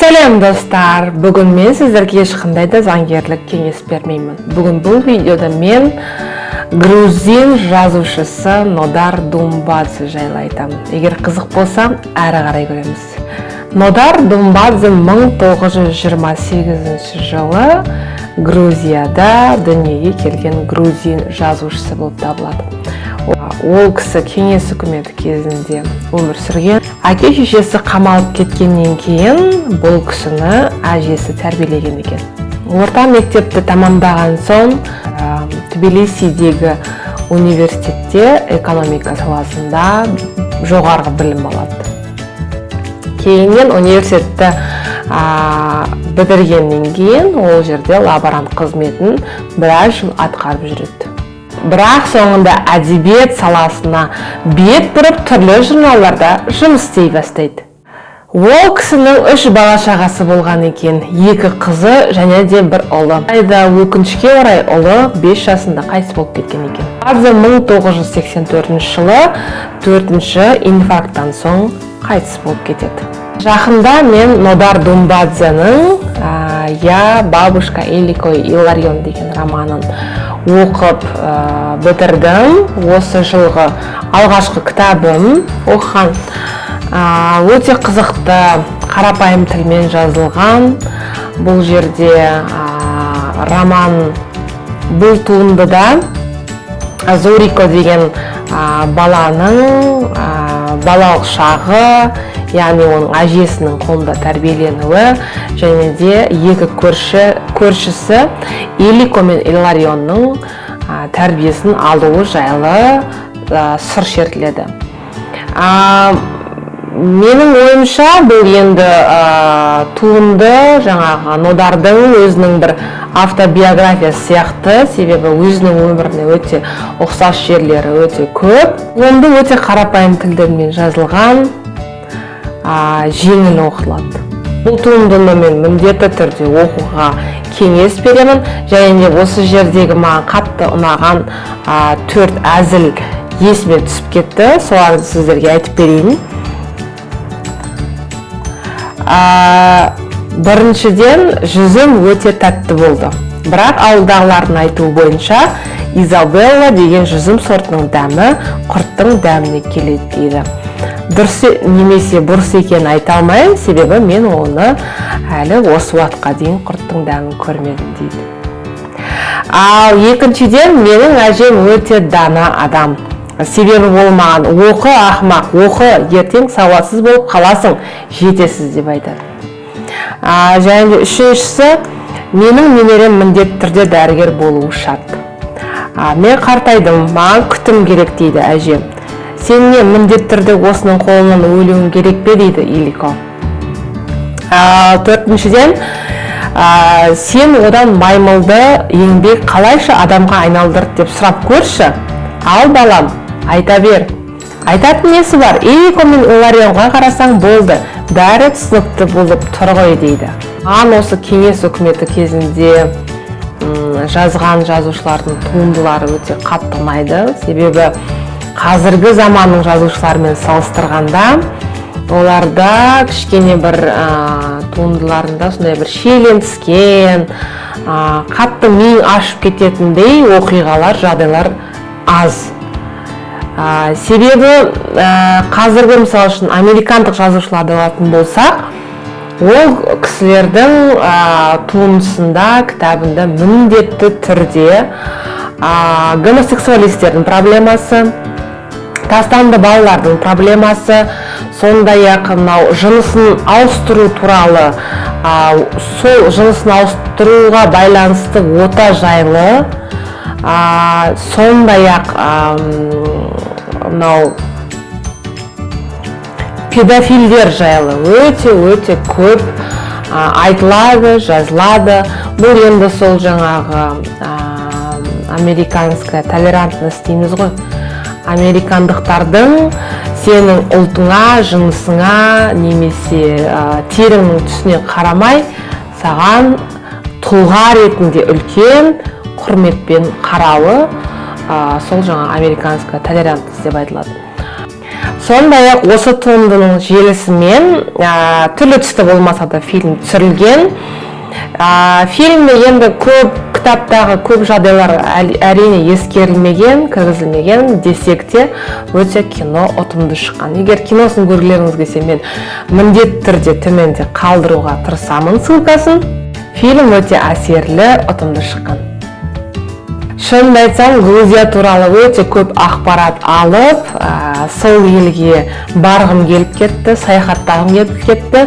Сәлем, достар! Бүгін мен сіздерге ешқандай да заңгерлік кеңес бермеймін. Бүгін бұл видеода мен грузин жазушысы Нодар Думбадзе жайлы айтамын. Егер қызық болса, әрі қарай көреміз. Нодар Думбадзе 1928 жылы Грузияда дүниеге келген грузин жазушысы болып табылады. Ол кісі Кеңес үкіметі кезінде өмір сүрген. Әке шешесі қамалып кеткеннен кейін бұл кісіні әжесі тәрбиелеген екен. Орта мектепті тамамдаған соң Тбилисидегі университетте экономика саласында жоғарғы білім алады. Кейіннен университетті бітіргеннен кейін ол жерде лаборант қызметін біраз жыл атқарып жүреді. Бірақ соңында әдебиет саласына бет бұрып, түрлі журналдарда жұмыс істей бастайды. Ол кісінің үш бала шағасы болған екен: екі қызы және де бір ұлы. Алайда, өкінішке орай, ұлы 5 жасында қайтыс болып кеткен екен. Думбадзе 1984 жылы төртінші инфаркттан соң қайтыс болып кетеді. Жақында мен Нодар Думбадзенің «Я, бабушка Элико и Илларион» деген романын оқып бітірдім. Осы жылғы алғашқы кітабым оқыған. Өте қызықты, қарапайым тілмен жазылған. Бұл жерде роман, бұл туындыда Зорико деген баланың балалық шағы, яғни оның әжесінің қолында тәрбиеленуі және де екі көршісі Элико мен Илларионның тәрбиесін алуы жайлы сыр шертіледі. Менің ойымша, бұл енді туынды жаңағы Нодардың өзінің бір автобиографиясы сияқты, себебі өзінің өміріне өте ұқсас жерлері өте көп. Туынды өте қарапайым тілдермен жазылған, жеңіл оқылады. Бұл туындыны мен міндетті түрде оқуға кеңес беремін. Және де осы жердегі маған қатты ұнаған төрт әзіл есіме түсіп кетті, соларды сіздерге айтып берейін. Біріншіден, жүзім өте тәтті болды, бірақ ауылдағылардың айтуы бойынша, Изабелла деген жүзім сортының дәмі құрттың дәміне келеді дейді. Дұрыс немесе бұрыс екенін айта алмаймын, себебі мен оны әлі осы уақытқа дейін құрттың дәмін көрмедім дейді. Ал екіншіден, менің әжем өте дана адам, себебі ол маған: «Оқы, ақымақ, оқы, ертең сауатсыз болып қаласың, жетесіз», – деп айтады. Және де үшіншісі, менің немерем міндетті түрде дәрігер болуы шарт. «Мен қартайдым, маған күтім керек», – дейді әжем. «Сен не, міндетті түрде осының қолынан өлуің керек пе?» – дейді Илико. Ал төртіншіден, сен одан маймылды еңбек қалайша адамға айналдырды деп сұрап көрші. «Ал, балам, айта бер». «Айтатын несі бар? Элико мен Илларионға қарасаң болды, бәрі түсінікті болып тұр ғой», – дейді. Маған осы Кеңес үкіметі кезінде жазған жазушылардың туындылары өте қатты ұнайды, себебі қазіргі заманның жазушыларымен салыстырғанда оларда кішкене бір туындыларында сондай бір шиеленіскен, қатты миың ашып кететіндей оқиғалар, жағдайлар аз. Себебі қазіргі, мысалы үшін, американдық жазушыларды алатын болсақ, ол кісілердің туындысында, кітабында міндетті түрде гомосексуалистердің проблемасы, тастанды балалардың проблемасы, сондай ақ мынау жынысын ауыстыру туралы, сол жынысын ауыстыруға байланысты ота жайлы, сондай ақ мынау педофилдер жайлы өте өте көп айтылады, жазылады. Бұл енді сол жаңағы американская толерантность дейміз ғой, американдықтардың сенің ұлтыңа, жынысыңа немесе теріңнің түсіне қарамай, саған тұлға ретінде үлкен құрметпен қарауы, сол жаңа американская толерантность деп айтылады. Сондай ақ осы туындының желісімен түрлі түсті болмаса да фильм түсірілген. Фильмде енді көп кітаптағы көп жағдайлар әрине ескерілмеген, кіргізілмеген десек те, өте кино ұтымды шыққан. Егер киносын көргілеріңіз келсе, мен міндетті түрде төменде қалдыруға тырысамын ссылкасын. Фильм өте әсерлі, ұтымды шыққан. Шынымды айтсам, Грузия туралы өте көп ақпарат алып, сол елге барғым келіп кетті, саяхаттағым келіп кетті.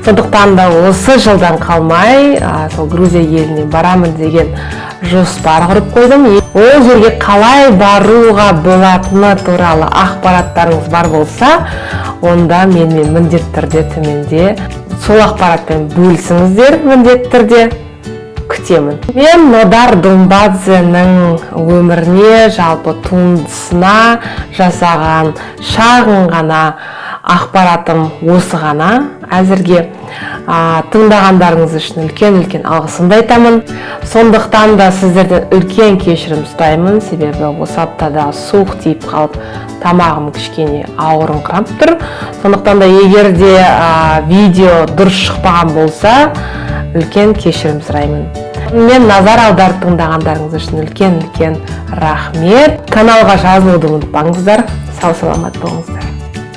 Сондықтан да осы жылдан қалмай сол Грузия еліне барамын деген жоспар құрып қойдым. Ол жерге қалай баруға болатыны туралы ақпараттарыңыз бар болса, онда менімен міндетті түрде төменде сол ақпаратпен бөлісіңіздер, міндетті түрде күтемін. Мен Нодар Думбадзенің өміріне, жалпы туындысына жасаған шағын ғана ақпаратым осы ғана әзірге. Тыңдағандарыңыз үшін үлкен үлкен алғысымды айтамын. Сондықтан да сіздерден үлкен кешірім сұраймын, себебі осы аптада суық тиіп қалып, тамағым кішкене ауырыңқырап тұр. Сондықтан да егер де видео дұрыс шықпаған болса, үлкен кешірім сұраймын. Мен назар аударып тыңдағандарыңыз үшін үлкен үлкен рахмет. Каналға жазылуды ұмытпаңыздар. Сау саламат болыңыздар.